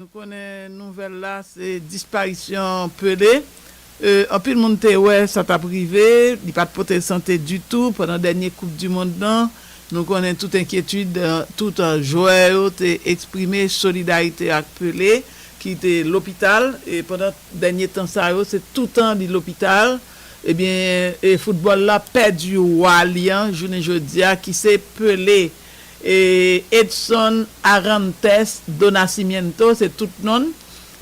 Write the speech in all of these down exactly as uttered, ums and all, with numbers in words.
Nou konnen nouvèl la se disparisyon Pelé. E, anpil moun te wè sa t ap rive, li pa t pote sante ditou pandan dènye Koup di Mond lan. Nou konnen tout enkyetid, e, tout, e, jwè yo te eksprime solidarite ak Pelé ki te lopital, e pandan dènye tan sa yo, se toutan li lopital. Ebyen, e foutbòl la pèdi wa li an jounen jodi a, ki se Pelé. E Edson Arantes do Nascimento, se tout non l.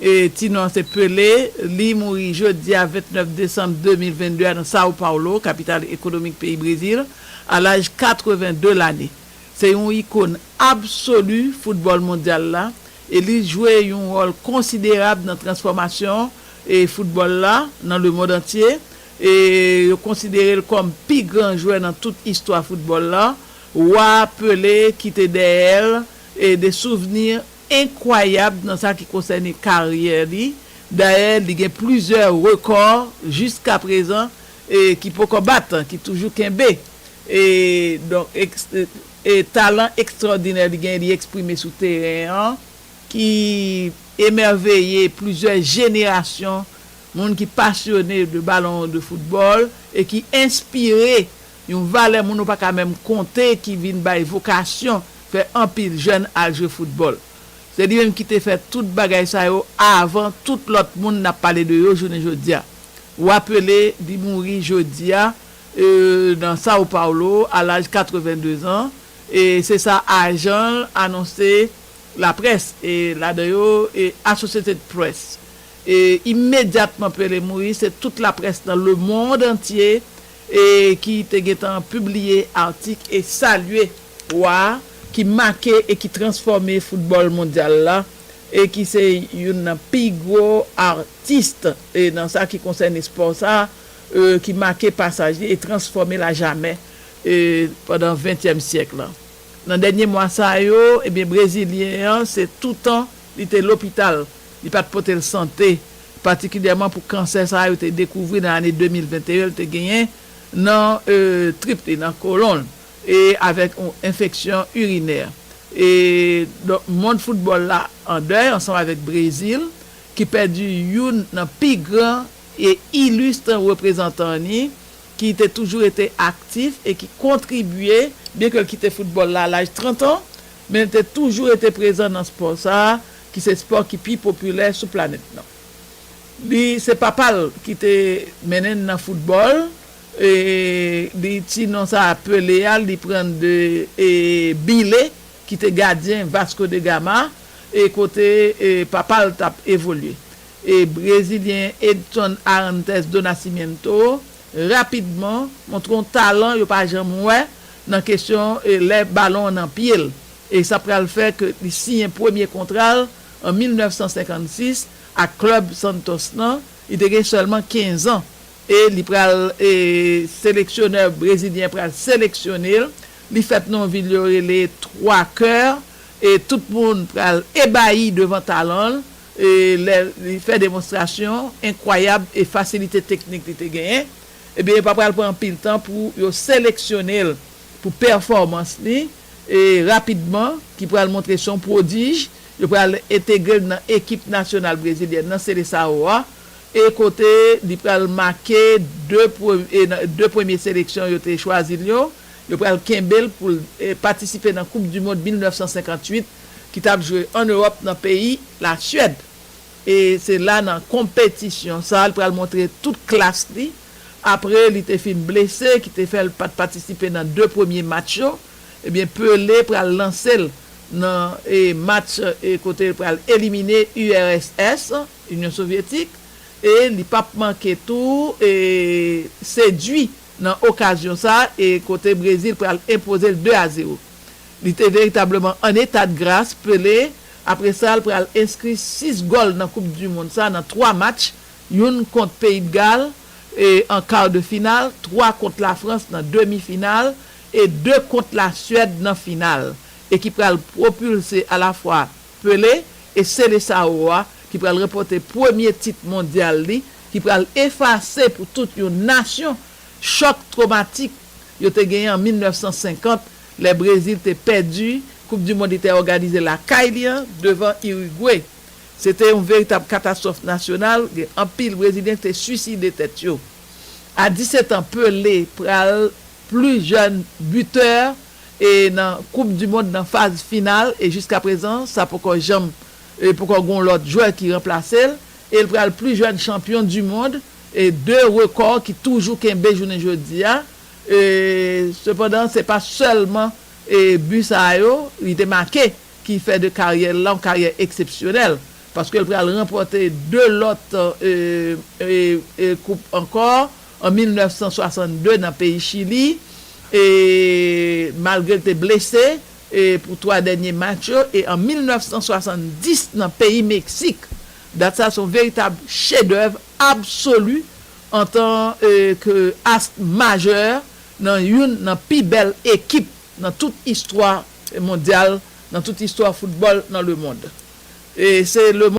E ti non an se Pelé. Li mouri jodi a vennèf desanm de mil vennde a nan São Paulo, kapital ekonomik peyi Brezil, a laj katrevenndez lane. Se yon ikòn absoli foutbòl mondyal la, e li jwe yon wòl konsiderab nan transfòmasyon e foutbòl la nan lemonn antye. E yo konsidere l kòm pi gran jwè nan tout istwa foutbòl la. Wa Pelé kite dèyè l e de souvni enkwayab nan sa ki konsène karyè li. Dayè, li gen plizyè rekò jiskaprezan e ki poko bat, ki toujou kenbe. E, donk, eks-, e talan ekstwòdinè li gen, li eksprime sou teren an, ki emèveye plizyè jenerasyon moun ki pasyone de balon, de foutbòl, e ki enspire yon valè moun ou pa ka menm konte, ki vin bay vokasyon fè anpil jèn al jwe foutbòl. Se li menm ki te fè tout bagay sa yo avan tout lòt moun n ap pale de yo jounen jodi a. Wa Pelé, li mouri jodi a, e, nan São Paulo, a laj katrevenndez an. E se sa ajan l anonse laprès, e ladan yo, e Associated Press. E imedyatman Pelé mouri, se tout laprès nan lemonn antye, e ki te gentan pibliye atik e salye wa a, ki make e ki transfòme foutbòl mondyal la, e ki se youn nan pi gwo atis, e nan sa ki konsène espò sa, e ki make pasaj li e transfòme l a jamè, e pandan ventyèm syèk lan. Nan dènye mwa sa yo, ebyen, brezilyen an, se toutan li te lopital, li pa t pote l sante, patikilyèman pou kansè sa yo te dekouvri nan ane de mil venteyen, li te genyen nan, e, trip li, nan kolon l, e avèk yon enfeksyon irinè. E, donk, mond foutbòl la an dèy, ansanm avèk Brezil, ki pèdi youn nan pi gran e ilis reprezantan li, ki te toujou rete aktif e ki kontribye, byen ke l kite foutbòl la a laj trant an, men l te toujou rete prezan nan spò sa a, ki se spò ki pi popilè sou planèt nan. Li, se papa l ki te mennen l nan foutbòl, e li ti non sa a Pelé a, li pran de, e, Bile, ki te gadyen Vasco da Gama, e kote, e, papa l t ap evolye. E brezilyen Edson Arantes do Nascimento rapidman montre yon talan yo pa janm wè nan kesyon, e, lè balon an nan pye l. E sa pral fè ke li siyen premye kontra l an mil nèf san senkannsis ak klèb Santos lan. Li te gen sèlman kenz an. E li pral, e seleksyonè brezilyen pral seleksyone l. Li fèt nan yon vil yo rele Twa Kè, e tout moun pral ebayi devan talan l, e lè li fè demonstrasyon enkwayab e fasilite teknik li te genyen. Ebyen, pa pral pran anpil tan pou yo seleksyone l pou pèfòmans li, e rapidman, ki pral montre se yon pwodij. Yo pral entegre l nan ekip nasyonal brezilyèn nan, Seleção a, e kote li pral make de pre-, e nan de premye seleksyon yo te chwazi l yo, yo pral kenbe l pou l, e, patisipe nan Koup di Mond mil nèf san senkanntuit ki t ap jwe ann Ewòp nan peyi Lasyèd. E se la nan konpetisyon sa a, li pral montre tout klas li. Apre li te fin blese, ki te fè l pa t patisipe nan de premye match yo, ebyen, Pelé pral lanse l nan, e, match, e, kote l pral elimine U R S S, Inyon Sovyetik, e li p ap manke tou, e, sedui nan okazyon sa a, e kote Brezil pral enpoze l de a zewo. Li te veritableman an eta de gras, Pelé. Apre sa, l pral enskri sis gòl nan Koup di Mond sa nan twa match, youn kont Peyi de Gal, e, an ka de final, twa kont Lafrans nan demi final, e de kont Lasyèd nan final, e ki pral pwopilse alafwa Pelé e Seleção a, ki pral ranpòte premye tit mondyal li, ki pral efase pou tout yon nasyon chòk twomatik yo te genyen an mil nèf san senkant, lè Brezil te pèdi Koup di Mond li te òganize lakay li an devan Irigwe. Se te yon veritab katastwòf nasyonal, gen anpil Brezilyen ki te swiside tèt yo. A disèt an, Pelé pral pli jèn bitè e nan Koup di Mond nan faz final, e jiska prezan, sa poko janm, e poko gon lòt jwè ki ranplase l, e l pral pli jèn chanpyon di mond, e de rekò ki toujou kenbe jounen jodi a. E, sepandan, se pa sèlman, e, bi sa yo, li te make, ki fè de karyè l la yon karyè eksepsyonèl, paske l pral ranpòte de lòt, e, e, e, koup ankò, an mil nèf san swasann de nan peyi Chili, e malgre l te blese, e pou twa dènye match yo, e an mil nèf san swasanndis nan peyi Meksik. Dat sa se yon veritab chedèv absoli antan, e, ke ast majè nan youn nan pi bèl ekip nan tout istwa mondyal, nan tout istwa foutbòl nan lemonn. E se le